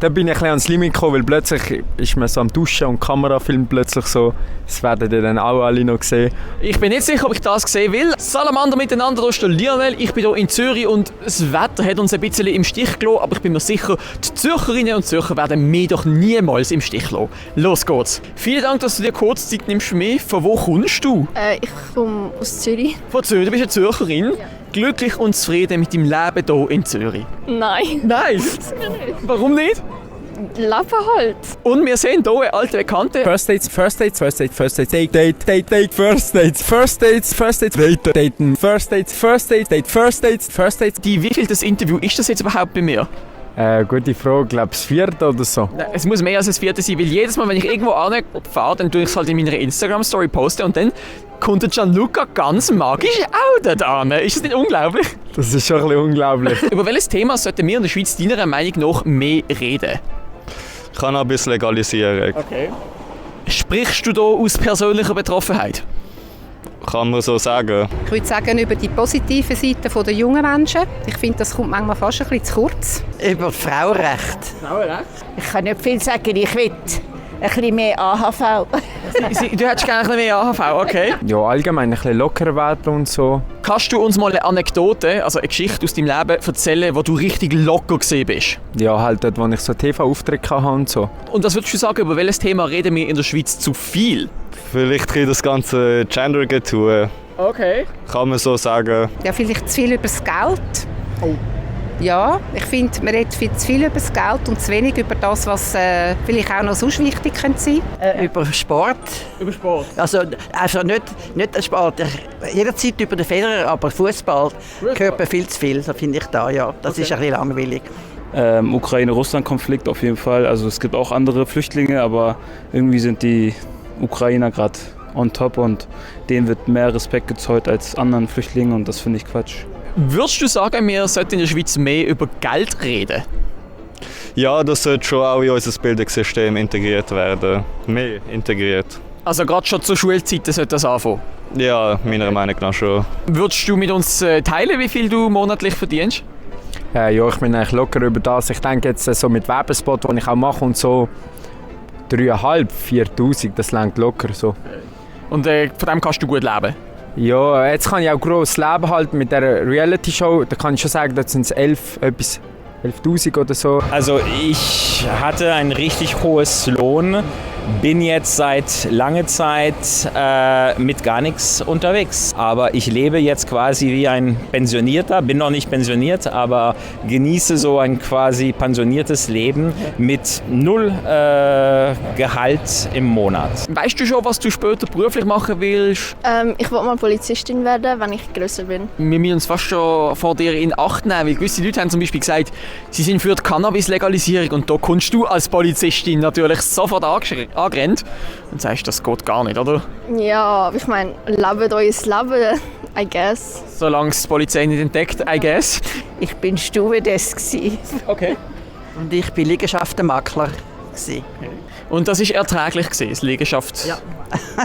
Da bin ich ein bisschen ans Limit gekommen, weil plötzlich ist man so am Duschen und die Kamera filmt plötzlich so. Das werden ihr dann auch alle noch sehen. Ich bin nicht sicher, ob ich das sehen will. Salamander miteinander, da ist der Lionel. Ich bin hier in Zürich und das Wetter hat uns ein bisschen im Stich gelassen, aber ich bin mir sicher, die Zürcherinnen und Zürcher werden mich doch niemals im Stich lassen. Los geht's. Vielen Dank, dass du dir kurz Zeit nimmst für mich. Von wo kommst du? Ich komme aus Zürich. Von Zürich, du bist eine Zürcherin. Ja. Glücklich und zufrieden mit deinem Leben hier in Zürich? Nein. Nein? Warum nicht? Leben halt. Und wir sehen hier eine alte Bekannte. First Dates, First Dates, First Dates, First Dates, Date, First Dates, First Dates, First Dates, Daten, First Dates, First Dates, Date, First Dates, First Dates. Wievieltes Interview ist das jetzt überhaupt bei mir? Gute Frage, ich glaube das 4. oder so. Es muss mehr als das 4. sein, weil jedes Mal, wenn ich irgendwo anfahre, dann tue ich es halt in meiner Instagram-Story posten und dann kommt der Gianluca ganz magisch auch dort an. Ist das nicht unglaublich? Das ist schon ein bisschen unglaublich. Über welches Thema sollten wir in der Schweiz deiner Meinung nach mehr reden? Cannabis legalisieren. Okay. Sprichst du da aus persönlicher Betroffenheit? Kann man so sagen. Ich würde sagen, über die positive Seite der jungen Menschen. Ich finde, das kommt manchmal fast ein bisschen zu kurz. Über Frauenrecht. Frauenrecht? Ich kann nicht viel sagen, ich will ein bisschen mehr AHV. Du hättest gerne ein bisschen mehr AHV, okay. Ja, allgemein ein bisschen lockerer werden und so. Kannst du uns mal eine Anekdote, also eine Geschichte aus deinem Leben erzählen, wo du richtig locker gesehen bist? Ja, halt dort, wo ich so TV-Auftritte hatte und so. Und was würdest du sagen, über welches Thema reden wir in der Schweiz zu viel? Vielleicht ein das ganze Gender-Getue. Okay. Kann man so sagen. Ja, vielleicht zu viel über das Geld. Oh. Ja, ich finde, man redet viel zu viel über das Geld und zu wenig über das, was vielleicht auch noch sonst wichtig könnte sein. Über Sport. Über Sport? Also nicht der Sport. Jederzeit über den Federer, aber Fußball gehört mir viel zu viel, so finde ich da, ja. Das ist ein bisschen langweilig. Ukraine-Russland-Konflikt auf jeden Fall. Also es gibt auch andere Flüchtlinge, aber irgendwie sind die Ukrainer gerade on top und denen wird mehr Respekt gezollt als anderen Flüchtlingen und das finde ich Quatsch. Würdest du sagen, wir sollten in der Schweiz mehr über Geld reden? Ja, das sollte schon auch in unser Bildungssystem integriert werden. Mehr integriert. Also gerade schon zur Schulzeit sollte das anfangen? Ja, meiner Meinung nach schon. Würdest du mit uns teilen, wie viel du monatlich verdienst? Ja, ich bin eigentlich locker über das. Ich denke jetzt so mit Werbespot, den ich auch mache und so 3'500, 4'000, das reicht locker so. Und von dem kannst du gut leben? Ja, jetzt kann ich auch gross leben halt mit der Reality-Show. Da kann ich schon sagen, das sind es 11'000 oder so. Also ich hatte ein richtig hohes Lohn, bin jetzt seit langer Zeit mit gar nichts unterwegs. Aber ich lebe jetzt quasi wie ein Pensionierter, bin noch nicht pensioniert, aber genieße so ein quasi pensioniertes Leben mit 0 Gehalt im Monat. Weißt du schon, was du später beruflich machen willst? Ich will mal Polizistin werden, wenn ich grösser bin. Wir müssen uns fast schon vor dir in Acht nehmen, weil gewisse Leute haben zum Beispiel gesagt, sie sind für die Cannabis-Legalisierung und da kommst du als Polizistin natürlich sofort angerannt und sagst, das geht gar nicht, oder? Ja, aber ich meine, lebt euer Leben, I guess. Solange es die Polizei nicht entdeckt, I guess. Ich bin Stewardess. Okay. Und ich bin Liegenschaftenmakler. Und das war erträglich, das Liegenschaft? Ja.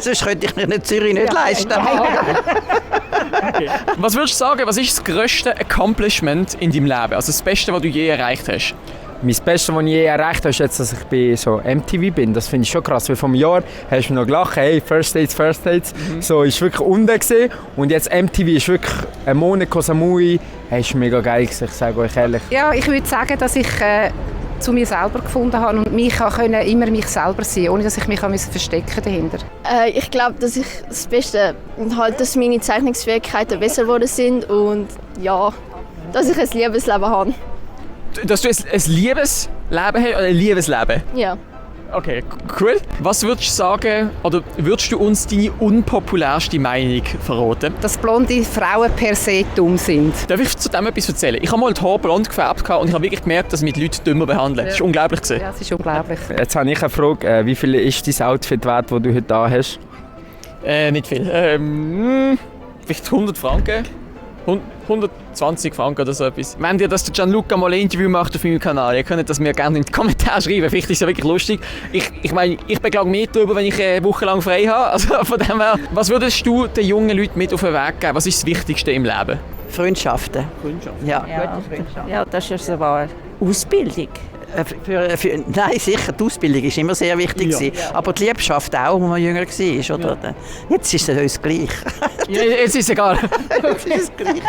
Sonst könnte ich mir in Zürich nicht leisten. Okay. Was würdest du sagen, was ist das grösste Accomplishment in deinem Leben? Also das Beste, was du je erreicht hast? Mein Bestes, was ich je erreicht habe, ist jetzt, dass ich bei so MTV bin. Das finde ich schon krass. Weil vor einem Jahr hast du mir noch gelacht, hey, First Dates. So ist wirklich unten gewesen. Und jetzt MTV ist wirklich ein Monat Koh Samui. Hey, ist mega geil gewesen, ich sage euch ehrlich. Ja, ich würde sagen, dass ich zu mir selber gefunden habe und mich immer mich selber sein, ohne dass ich mich verstecken dahinter. Ich glaube, dass ich das Beste halt, dass meine Zeichnungsfähigkeiten besser geworden sind und ja, dass ich ein Liebesleben habe. Dass du ein Liebesleben hast oder ein Liebesleben? Ja. Okay, cool. Was würdest du sagen, oder würdest du uns deine unpopulärste Meinung verraten? Dass blonde Frauen per se dumm sind. Darf ich zu dem etwas erzählen? Ich habe mal die Haare blond gefärbt und ich habe wirklich gemerkt, dass mich die Leute dümmer behandeln. Das war unglaublich. Ja, das ist unglaublich. Jetzt habe ich eine Frage, wie viel ist dein Outfit wert, das du heute da hast? Nicht viel. Vielleicht 100 Franken. 120 Franken oder so etwas. Wenn ihr, dass der Gianluca mal ein Interview macht auf meinem Kanal, ihr könnt das mir gerne in die Kommentare schreiben. Vielleicht ist es ja wirklich lustig. Ich meine, ich beklage mich darüber, wenn ich eine Woche lang frei habe. Also von dem her, was würdest du den jungen Leuten mit auf den Weg geben? Was ist das Wichtigste im Leben? Freundschaften. Ja. Gute Freundschaft. Ja, das ist so wahr. Ausbildung. Nein, sicher, die Ausbildung war immer sehr wichtig. Ja. Gewesen. Aber die Liebschaft auch, als man jünger war. Oder? Ja. Jetzt ist es uns gleich. Jetzt ist es egal. Jetzt ist es gleich.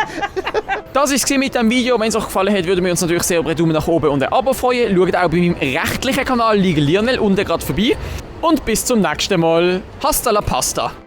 Das war es mit dem Video. Wenn es euch gefallen hat, würden wir uns natürlich sehr über einen Daumen nach oben und ein Abo freuen. Schaut auch bei meinem rechtlichen Kanal Liga Lionel unten gerade vorbei. Und bis zum nächsten Mal. Hasta la Pasta!